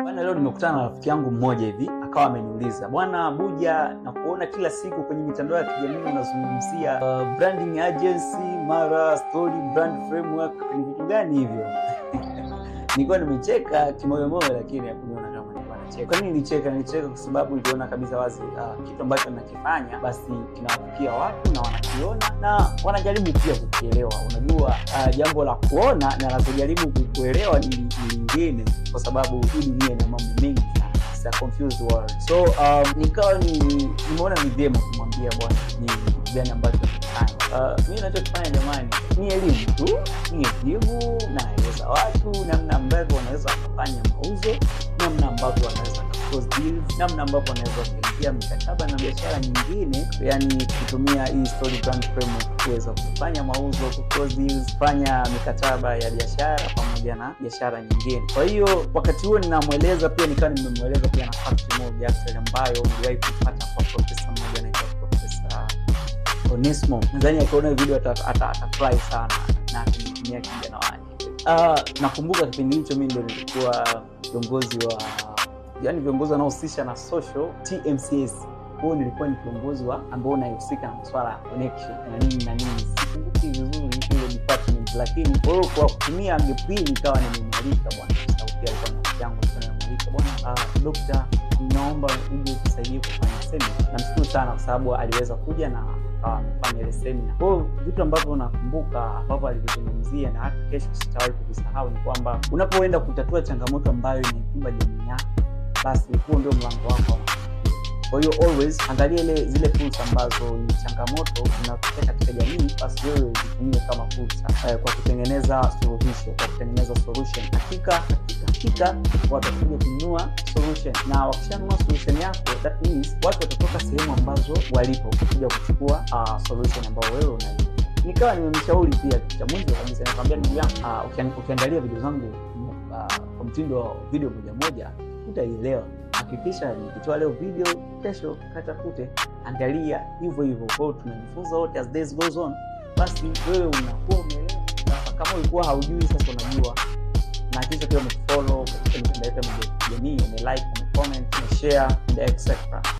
Bwana, leo nimekutana na rafiki yangu mmoja hivi akawa ameniuliza, "Bwana Buja, na kuona kila siku kwenye mitandao ya kijamii unazungumzia branding agency, mara story brand framework, ni vitu gani hivyo?" Nilikuwa nimecheka kimoyomoyo, lakini hakuniona kama nilikuwa nacheka. Kwa nini nilicheka? Nilicheka kwa sababu niliona kabisa wazi kitu ambacho nakifanya basi kinawafikia watu na wanakiona na wanajaribu pia kukielewa. Unajua, jambo la kuona na la kujaribu kukuelewa ni lingine, kwa sababu hii dunia ina mambo mengi sana. It's a confused world. So nikawa ni nimeona ni vyema kumwambia bwana ni kitu gani ambacho nakifanya. Mimi ninachokifanya, jamani, ni elimu tu, ni elimu, naeleza watu namna ambavyo wanaweza wakafanya mauzo, namna ambavyo wanaweza close deals, namna ambavyo wanaweza wakaingia mikataba na biashara nyingine, yani kutumia hii story brand framework kuweza kufanya mauzo, ku close deals, kufanya mikataba ya biashara pamoja na biashara nyingine. Kwa hiyo wakati huo ninamweleza pia, nikawa nimemweleza pia na fact moja actually ambayo niliwahi kupata kwa profesa mmoja anaitwa Profesa Onesmo. Nadhani akiona video atafurahi sana na atanitumia kijana wake. Nakumbuka kipindi hicho mimi ndo nilikuwa kiongozi wa, yani, viongozi wanaohusisha na social TMCS. Huo nilikuwa ni kiongozi wa ambao unahusika na masuala ya connection na nini na nini, sikumbuki vizuri ile department, lakini kwa hiyo kwa kutumia gap hii nikawa nimemwalika bwana, kwa sababu pia alikuwa na rafiki yangu, nilikuwa nimemwalika bwana, "Dokta, naomba uje tusaidie kufanya semina." Namshukuru sana kwa sababu aliweza kuja na akawa amefanya ile semina. Kwa hiyo vitu ambavyo nakumbuka ambavyo alivizungumzia na hata kesho sitawahi kuvisahau ni kwamba unapoenda kutatua changamoto ambayo inaikumba jamii yako, basi huo ndio mlango wako wa mafanikio. Kwa hiyo always angalia ile zile fursa ambazo ni changamoto zinatokea katika jamii, basi wewe zitumie kama fursa kwa kutengeneza suluhisho, kwa kutengeneza solution. Hakika hakika hakika watakuja kununua solution, na wakishanunua solution yako, that means watu watatoka sehemu ambazo walipo kuja kuchukua solution ambayo wewe unaipa. Nikawa nimemshauri pia kitu cha mwisho kabisa, nikamwambia, "Ndugu yangu, ukiangalia video zangu kwa mtindo wa video moja moja utaielewa. Hakikisha nikitoa leo video, kesho katafute, angalia hivyo hivyo." Kwa hiyo tunajifunza wote as days goes on, basi wewe unakuwa umeelewa. Sasa kama ulikuwa haujui, sasa unajua, na hakikisha pia umefollow katika mitandao yetu ya kijamii, umelike, umecomment, umeshare and etc.